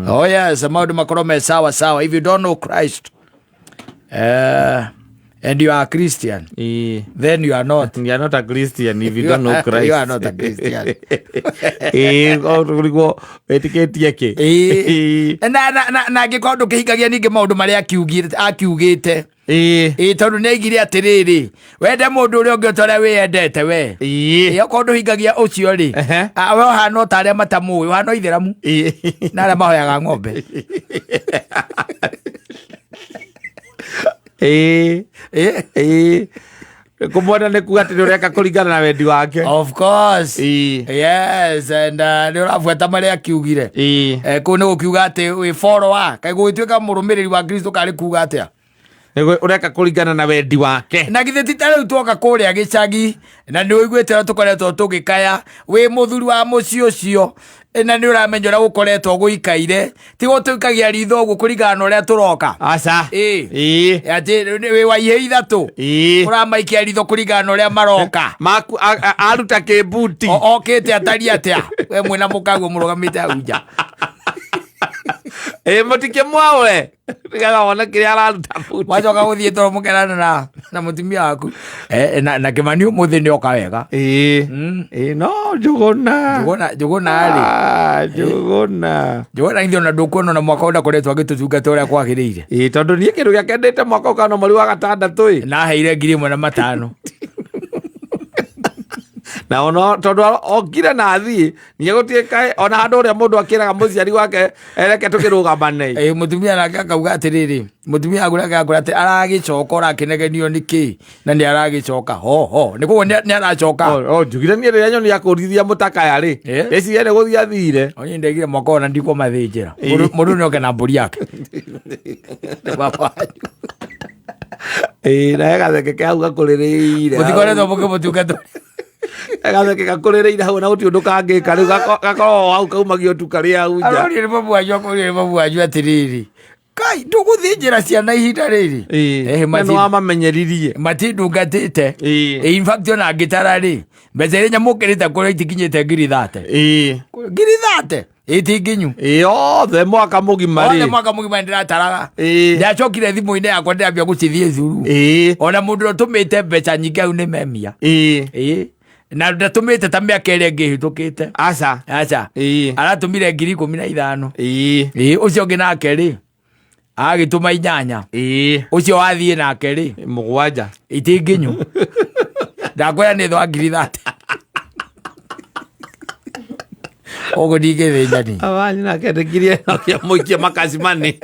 Oh yes, maũndũ makorwo me sawa sawa. If you don't know Christ and you are a Christian, then you are not. You are not a Christian if you don't know Christ. You are not a Christian. Ĩĩ, ũrigwo wĩtĩkĩtie kĩ? Ĩĩ. Na angĩkorwo ndũkĩhingagia ningĩ maũndũ marĩa akiugĩte. Ĩĩ, tondũ nĩ aigire atĩrĩrĩ, wende mũndũ ũrĩa ũngĩ o ta ũrĩa wĩyendete we. Ĩĩ, okorwo ndũhingagia ũcio rĩ, we ũhana o ta arĩa matamũĩ, ũhana o ithĩramu na arĩa mahoyaga ng'ombe. Ĩĩ. Ĩĩ. Kũmwenda nĩ kuga atĩ nĩ ũreka kũringana na wendi wake. Of course. Yes, and nĩ ũrabuata marĩa akiugire. Kũu nĩ gũkiuga atĩ wĩ follower, kaĩ gũgĩtuĩka mũrũmĩrĩri wa Kristo karĩ kuga atĩa? Nĩguo ũreka kũringana na wendi wake. Na githĩ ti ta rĩu twoka kũrĩa gĩcagi na nĩ ũiguĩte ũrĩa tũkoretwo tũgĩkaya wĩ mũthuri wa mũciĩ ũcio, na nĩ ũramenya ũrĩa gũkoretwo gũikaire, ti gũtũikagia ritho ũguo kũringana na ũrĩa tũroka. Aca. Ĩĩ. Atĩ wĩ wa ihĩ ithatũ. Ũramaikia ritho kũringana na ũrĩa maroka. Maku aruta kĩmbuti. Okĩte atariĩ atĩa? We mwĩna mũkaguo mũrũgamĩte hau nja. Ĩĩ, mũtikĩmwaũre nĩgetha wone kĩrĩa araruta buti. Wacoka gũthiĩ toro mũkerana na mũtumia waku. Na Kĩmani ũmũthĩ nĩ oka wega. Ĩĩ. Ĩĩ, no Njũgũna. Njũgũna rĩ. Ah, Njũgũna. Njũgũna ithuĩ ona ndũkuona ona mwaka ũyũ ndakoretwo agĩtũtungata ũrĩa kwagĩrĩire. Ĩĩ, tondũ niĩ kĩndũ gĩake ndĩte mwaka ũkana mweri wa gatandatũ ĩ. Na aheire 1500. Na ona tondũ okire na athiĩ, nĩegũtuĩka ona handũ ũrĩa mũndũ akĩraga mũciari wake ereke tũkĩrũgamane. Ĩĩ, mũtumia nake akauga atĩrĩrĩ, mũtumia waku nake akauga atĩ aragĩcoka ũrakĩnegenio nĩ kĩ na nĩ aragĩcoka ho ho nĩ koguo nĩ aracoka. O njugire niĩ rĩrĩa nyoni yakũrithia mũtakaya rĩ, ndeciria nĩ gũthiĩ athire. Onye ndegire mwaka ũyũ na ndikũmathĩnjĩra. Mũndũ nĩ oke na mbũri yake. Baba wanyu. Ĩĩ, na he gatheke ke hau gakũrĩrĩire. Mũtikoretwo mũkĩmũtungata. He gatheke gakũrĩrĩire hau na gũtirĩ ũndũ kangĩka rĩu gakoragwo hau kaumagio tu karĩ hau nja. Arorio nĩ mamu wanyu akorio nĩ mamu wanyu atĩrĩrĩ, kai ndũgũthĩnjĩra ciana ihinda rĩrĩ? Na nĩ wamamenyeririe. Matindungatĩte. In fact ona ngĩtara rĩ, mbeca iria nyamũkĩrĩte kũrĩa itikinyĩte 30,000. 30,000? Ĩti nginyu. Ĩĩ, othe mwaka mũgima Othe rĩ. mwaka mũgima ndĩrataraga. Ndacokire thimũ-inĩ yakwa ndĩrambia gũcithiĩ thuru. Ona mũndũ ũrĩa ũtũmĩte mbeca nyingĩ hau nĩ memia. Ĩĩ. Na ndatũmĩte ta mĩaka ĩrĩa ĩngĩ ĩhĩtũkĩte. Aca. Aca. Aratũmire 15,000. Ĩĩ. Ũcio ũngĩ nake rĩ, agĩtũma 8. Ũcio wathiĩ nake rĩ, 7. Iti nginyu. Ndakwĩra nĩ thwa 30,000. Ũguo ndingĩthĩnjani. Awani nake ndikirie nokia mũikie makacimani.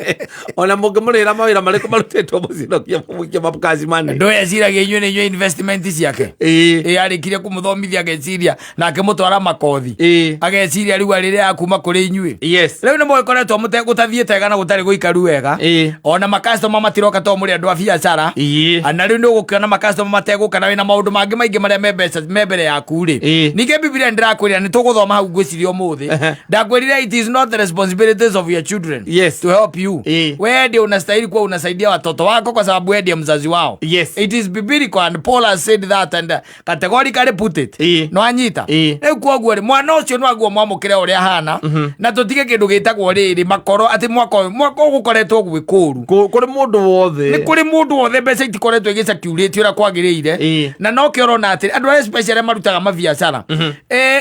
Ona mũngĩmũrĩra mawĩra marĩkũ marutĩtwo mũciĩ nokia mũikie makacimani. Ndũĩ eciragia inyuĩ nĩ inyuĩ investment ciake. Ĩĩ arĩkirie kũmũthomithia ageciria na akĩmũtwara makothi. Ageciria rĩu arĩrĩa akuma kũrĩ inyuĩ. Rĩu nĩ mũgĩkoretwo gũtathiĩte wega na gũtarĩ gũikaru wega. Ona makastoma matiroka tondũ mũrĩ andũ a biacara. Na rĩu nĩ ũgũkĩona makastoma mategũka na wĩna maũndũ mangĩ maingĩ marĩa me mbeca me mbere yaku rĩ. Ningĩ Bibilia nĩ ndĩrakwĩrĩra nĩ tũgũthoma hau ngwĩciria ũmũthĩ. Ndakwĩrire it is not the responsibilities of your children to help you. Wewe ndiye unastahili kuwa unasaidia watoto wako kwa sababu wewe ndiye mzazi wao. It is biblical and Paul has said that and categorically put it. No anyita. Rĩu koguo rĩ, mwana ũcio no aguo mwamũkĩre ũrĩa ahana na tũtige kĩndũ gĩtagwo rĩrĩ makoro atĩ mwaka ũyũ mwaka ũyũ gũkoretwo gwĩ kũru. Kũrĩ mũndũ wothe. Nĩ kũrĩ mũndũ wothe mbeca itikoretwo igĩcacurĩtio ũrĩa kwagĩrĩire. Na nokĩo ũrona atĩ andũ arĩa especially arĩa marutaga mabiacara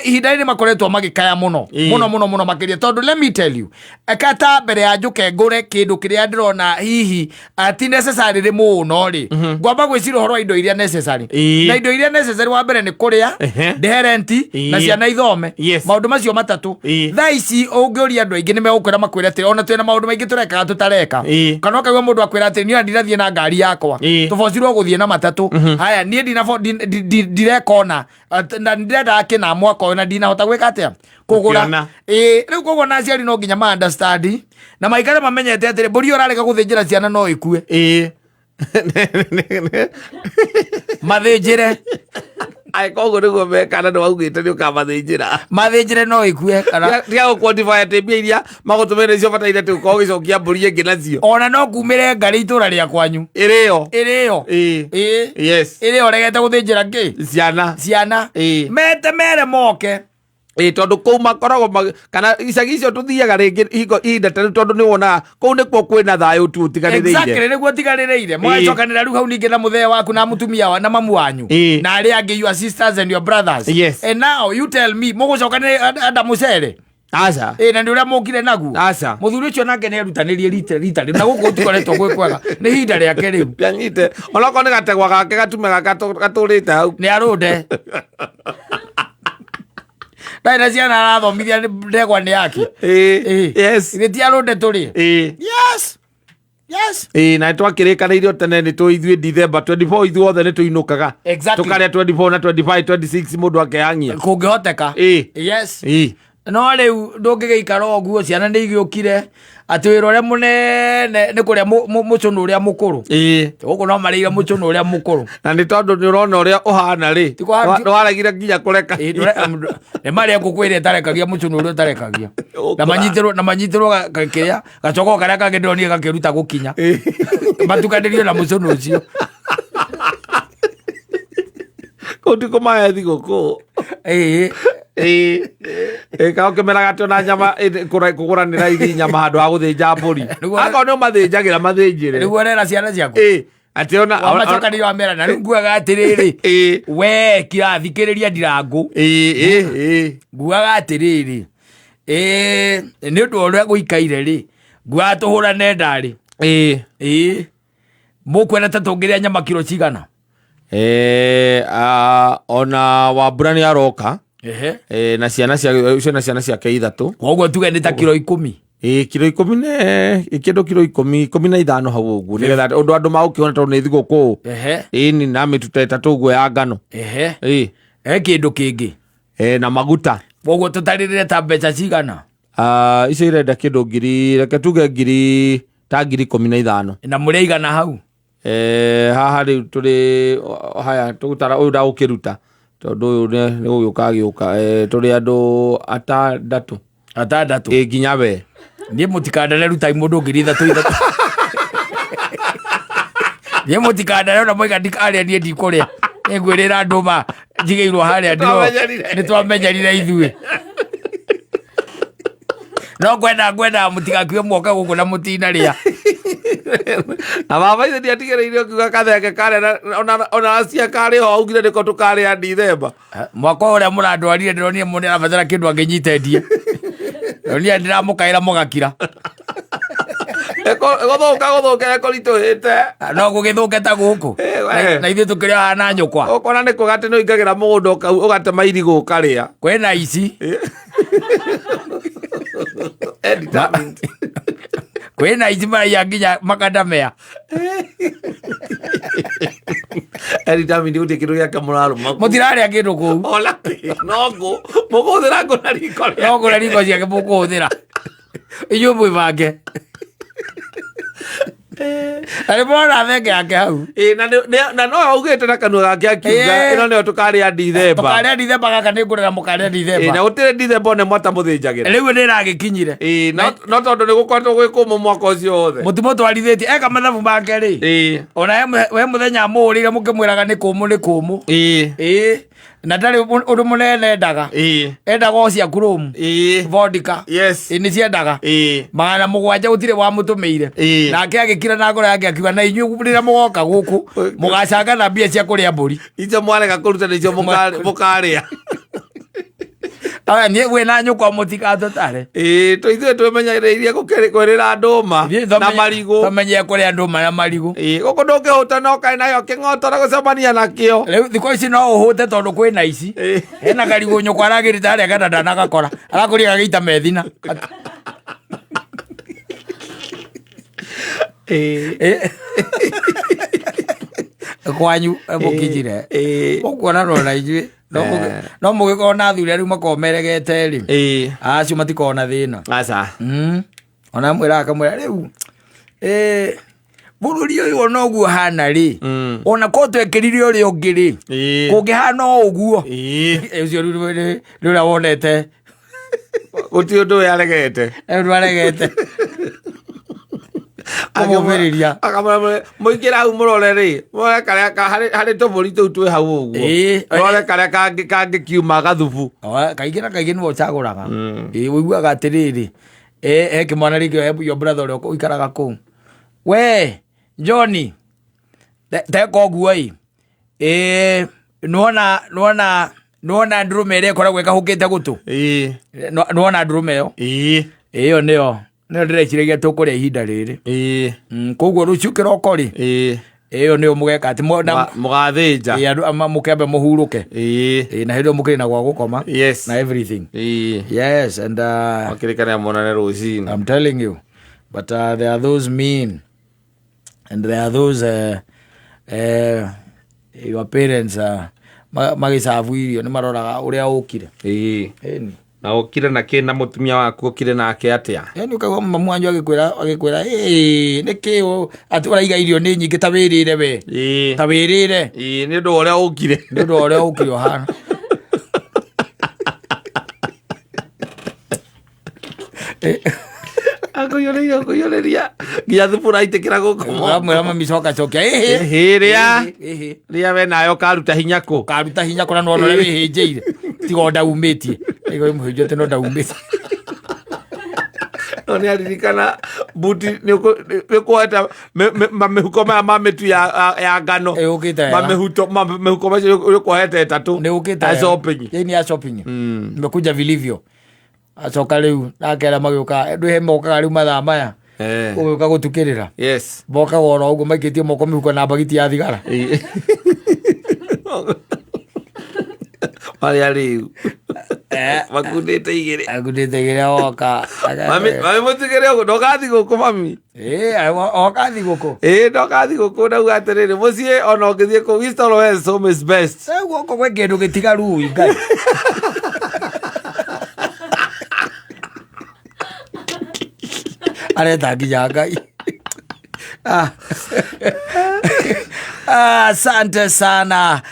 ihinda rĩrĩ makoretwo magĩkaya mũno. Mũno mũno mũno makĩria tondũ let me tell you, kata mbere ya njũke ngũre kĩndũ kĩrĩa ndĩrona hihi ti necessary rĩ mũno rĩ, ngwamba gwĩciria ũhoro wa indo iria necessary. Na indo iria necessary wa mbere nĩ kũrĩa, ndĩhe renti, na ciana ithome. Maũndũ macio matatũ. Thaa ici ũngĩũria andũ aingĩ nĩ megũkwĩra makwĩre atĩ ona twĩna maũndũ maingĩ tũrekaga tũtareka. Kana ũkaigua mũndũ akwĩra atĩ niĩ ona ndinathiĩ na ngari yakwa. Tũbocirwo gũthiĩ na matatũ. Haya, niĩ ndireka ona. Na ndĩrendaga kĩna mwaka ũyũ na ndinahota gwĩka atĩa? Kũgũra. Ũkĩona. Ĩĩ, rĩu koguo na aciari no nginya ma understand na maikare mamenyete atĩrĩ mbũri ĩyo ũrarega gũthĩnjĩra ciana no ĩkue. Mathĩnjĩre. Ai, koguo nĩguo mekana nĩ waugĩte nĩ ũkamathĩnjĩra. Mathĩnjĩre no ĩkue kana Tiga gũ-quantify atĩ mbia iria magũtũmĩra nĩcio bataire atĩ ũkorwo ũgĩcokia mbũri ĩngĩ nacio. Ona no kumĩre ngarĩ itũra rĩa kwanyu. Ĩrĩo. Ĩrĩo. Ĩĩ. Ĩĩ. Ĩrĩo ũregete gũthĩnjĩra kĩ? Ciana. Ciana. Mete mere moke. Ĩ tondũ kũu makoragwo kana icagi icio tũthiaga rĩngĩ hingo ihinda ta rĩu, tondũ nĩ wonaga kũu nĩkuo kwĩna thayũ tu ũtigarĩrĩire. Exactly, nĩguo tigarĩrĩire. Mũgacokanĩra rĩu hau ningĩ na mũthee waku na mũtumia wa na mamu wanyu na arĩa angĩ, your sisters and your brothers. And now you tell me, mũgũcokanĩra anda mũcere? Aca. Ĩ, na nĩ ũrĩa mũkire naguo. Aca. Mũthuri ũcio nake nĩ erutanĩrie rita rita rĩu, na gũkũ gũtikoretwo gwĩ kwega, nĩ ihinda rĩake rĩu. Anyite onokorwo nĩ gategwa gake gatume gatũrĩte hau. Nĩ arũnde ndarĩ na ciana arathomithia, nĩ ndegwa nĩ yake. Ĩ, yes. Gĩti arũnde tũrĩ. Yes. Ĩ, na twakĩrĩkanĩirio tene nĩ tũ ithuĩ Dithemba 24 ithuothe nĩ tũinũkaga. Tũkarĩa 24 na 25, 26 mũndũ akehangia. Kũngĩhoteka. Yes. No rĩu ndũngĩgĩikara ũguo, ciana nĩ igĩũkire atĩ wĩra ũrĩa mũnene nĩ kũrĩa mũcũnũ ũrĩa mũkũrũ. Gũkũ no marĩire mũcũnũ ũrĩa mũkũrũ. Na nĩ tondũ nĩ ũrona ũrĩa ũhana rĩ, nĩ waregire nginya kũreka. Ĩ, nĩ marĩa ngũkũ ĩrĩa ĩtarekagia mũcũnũ ũrĩa ũtarekagia na manyitĩrwo, na manyitĩrwo kĩrĩa gacoko karĩa kangĩ ndĩronire gakĩruta gũkinya, matukanĩrio na mũcũnũ ũcio. Kũu ti kũmahe thigũkũ. Ĩĩ. Ĩ, kaũ kĩmeraga atĩ ona nyama kũgũra nĩ raithi nyama handũ ha gũthĩnja mbũri. Akorwo nĩ ũmathĩnjagĩra, mathĩnjĩre. Nĩguo ũrera ciana ciaku. Ĩ, atĩ ona wamacokanĩria wamera na rĩu nguaga atĩrĩrĩ, we kirathikĩrĩria ndirangũ. Ĩ, ĩ, ĩ. Nguaga atĩrĩrĩ, ĩ, nĩ ũndũ wa ũrĩa gũikaire rĩ, nguaga tũhũrane ndarĩ. Ĩ, mũkwenda ta tũngĩrĩa nyama kiro cigana? Ona Wambura nĩ aroka. Na ciana cia ũcio, na ciana ciake ithatũ. Koguo tuge nĩ ta kiro 10. Ĩ, kiro 10 ne kĩndũ kiro 10, 15 hau ũguo, nĩgetha ũndũ andũ magũkĩona tondũ nĩ thigũkũ. Ĩni na mĩtu ta ĩtatũ ũguo ya ngano. Ĩ. He kĩndũ kĩngĩ? Na maguta. Koguo tũtarĩrĩre ta mbeca cigana? Ah, icio irenda kĩndũ ngiri, reke tuge ngiri ta 15,000. Na mũrĩ aigana hau? Haha rĩu tũrĩ haya tũgũtara ũyũ ndagũkĩruta tondũ ũyũ nĩ gũgĩũka agĩũka. Tũrĩ andũ atandatũ. Atandatũ. Ĩ, nginya we. Niĩ mũtikandare, rutai mũndũ 3000 ithatũ. Niĩ mũtikandare, ona moiga ndikarĩa, niĩ ndikũrĩa, nĩngwĩrĩra ndũma njigĩirwo harĩa. Twamenyerire. Nĩ twamenyerire ithuĩ, no ngwenda mũtigakue muoke gũkũ na mũtinarĩa. Na baba ithe ndiatigĩrĩire ũkiuga kathenge karĩa ona acia karĩ ho augire nĩko tũkarĩa Dithemba. Mwaka ũrĩa mũrandwarire, ndĩronire mũndũ arabatara kĩndũ angĩnyita endie, ndĩronire ndĩramũkaĩra mũgakira. Gũthũka gũthũka ĩkũritũhĩte. No gũgĩthũke ta gũkũ. We. Na ithuĩ tũkĩrĩ haha na nyũkwa. Ũkona nĩ kuga atĩ nĩ ũingagĩra mũgũnda ũgatema irigũ ũkarĩa. Kwĩna ici. Determined. Kwĩna ici maraiya nginya makandamea. Determined gũtirĩ kĩndũ gĩake mũrarũma kũu. Mũtirarĩa kĩndũ kũu. Ona kĩ, no ngũ mũkũhũthĩra ngũ na riko rĩake. No ngũra riko ciake mũkũhũthĩra, inyuĩ mwĩbange na nĩ mona thenge yake hau. Ĩ, na no augĩte na kanua gake akiuga ĩno nĩyo tũkarĩa Dithemba. Tũkarĩa Dithemba, gaka nĩ ngũrĩra mũkarĩa Ĩ, Dithemba. Na gũtirĩ Dithemba one mwatamũthĩnjagĩra. Rĩu nĩ ĩragĩkinyire. Ĩ, no tondũ nĩ gũkoretwo gwĩ kũmũ mwaka ũcio wothe. Mũtimũtwarithĩtie eka mathabu make rĩ. Ona he mũthenya mũũrĩire mũkĩmwĩraga nĩ kũmũ, nĩ kũmũ. Ĩ, na ndarĩ ũndũ mũnene endaga. Endaga o cia kurumu. Vodka. Ĩ, nĩ ciendaga. 700, gũtirĩ wamũtũmĩire. Nake agĩkira na ngoro yake akiuga na inyuĩ rĩrĩa mũgoka gũkũ mũgacanga na mbia cia kũrĩa mbũri. Icio mwarega kũruta nĩcio mũkarĩa. Aya, niĩ wĩ na nyũkwa mũtigatũtare. Ĩ, ithuĩ twĩmenyereirie kwĩrĩra ndũma na marigũ. Tũmenyere kũrĩa ndũma na marigũ. Ĩ, gũkũ ndũngĩhũta no kaĩ nayo kĩng'otora gũcemania nakĩo. Rĩu thikũ ici no ũhũte tondũ kwĩna ici. Hena karigũ nyũkwa aragĩrĩte harĩa kana ndanagakora arakũria gagĩita methina. Ĩ. Kwanyu mũkinyire mũkuona na ithuĩ no mũgĩkorwo na athuri arĩa makoragwo meregete rĩ, acio matikoragwo na thĩna. Aca. Ona mwĩra akamwĩra rĩu, bũrũri ũyũ ona ũguo hana rĩ, ona korwo twekĩrire ũrĩa ũngĩ rĩ, kũngĩhana o ũguo. Ũcio rĩu nĩ ũrĩa wonete. Gũtirĩ ũndũ ũyũ aregete. Ũndũ aregete. Kũmũmĩrĩria. Akamwĩra mũingĩre hau mũrore rĩ, mũrore karĩa harĩ tũbũri tũu twĩ hau ũguo. Mũrore karĩa kangĩkiuma gathubu. Kaingĩ na kaingĩ nĩwe ũcagũraga. Ĩĩ, ũiguaga atĩrĩrĩ, he kĩmwana rĩngĩ, he your brother ũrĩa ũikaraga kũu, we Johnny, teka ũguo ĩ, ĩĩ, nĩwona nĩwona nĩwona ndũrũme ĩrĩa ĩkoragwo ĩkahũkĩte gũtũ? Nĩwona ndũrũme ĩyo? Ĩyo nĩyo nĩyo ndĩreciragia tũkũrĩa ihinda rĩrĩ. Koguo rũciũ kĩroko rĩ, ĩyo nĩyo mũgeka atĩ Mũgathĩnja. Ĩĩ, andũ mũkĩambe mũhurũke. Ĩĩ, na hĩndĩ ĩyo mũkĩrĩ na gwa gũkoma na everything. Yes, and Makĩrĩkane monane rũcinĩ. I'm telling you, but there are those mean and there are those your parents magĩcabu irio nĩ maroraga ũrĩa ũkire. Ĩni. Na ũkire na kĩ, na mũtumia waku ũkire nake atĩa? Yaani ũkaigua mamu wanyu agĩkwĩra "Ĩĩ, nĩkĩ atĩ ũraiga irio nĩ nyingĩ, ta wĩrĩre we, ta wĩrĩre." Ĩĩ, nĩ ũndũ wa ũrĩa ũkire. Nĩ ũndũ wa ũrĩa ũkire ũhana. Akũiyũrĩria, akũiyũrĩria nginya thubu ũraitĩkĩra gũkũ. Ũramwĩra mami coka cokia ĩhĩ. Ĩhĩ, rĩa. Ĩhĩ. Rĩa we nawe ũkaruta hinya kũ? Karuta hinya kũna nona ũrĩa wĩhĩnjĩire, tiga o ndaumĩtie, aiga wĩ mũhĩnju atĩ no ndaumĩtie. No nĩ aririkana buti nĩ ũkũheta mamĩhuko maya ma mĩtu ya ngano. Ĩũkĩte wega. Mamĩhuko macio nĩ ũkũhete ĩtatũ. Nĩ ũkĩte Ya wega. shopping. Ĩĩ, nĩ ya shopping. Nimekuja vilivyo. Acoka rĩu nake arĩa magĩũka ndwĩhe mokaga rĩu mathaa maya ũgĩũka gũtukĩrĩra. Mokaga oro ũguo maikĩtie moko mĩhuko na mbagiti ya thigara. Marĩa rĩu makundĩte igĩrĩ. Akundĩte igĩrĩ oka. Mami, mami, mũtigĩre ũguo, ndokathi gũkũ mami. Ĩĩ, oka thigũkũ. Ĩĩ, ndokathi gũkũ, ndauga atĩrĩrĩ, mũciĩ ona ũngĩthiĩ kũ, east or west, home is best. Rĩu gũkũ gwĩ kĩndũ gĩtigaru ui Ngai. Areta nginya Ngai. Ah. Asante sana.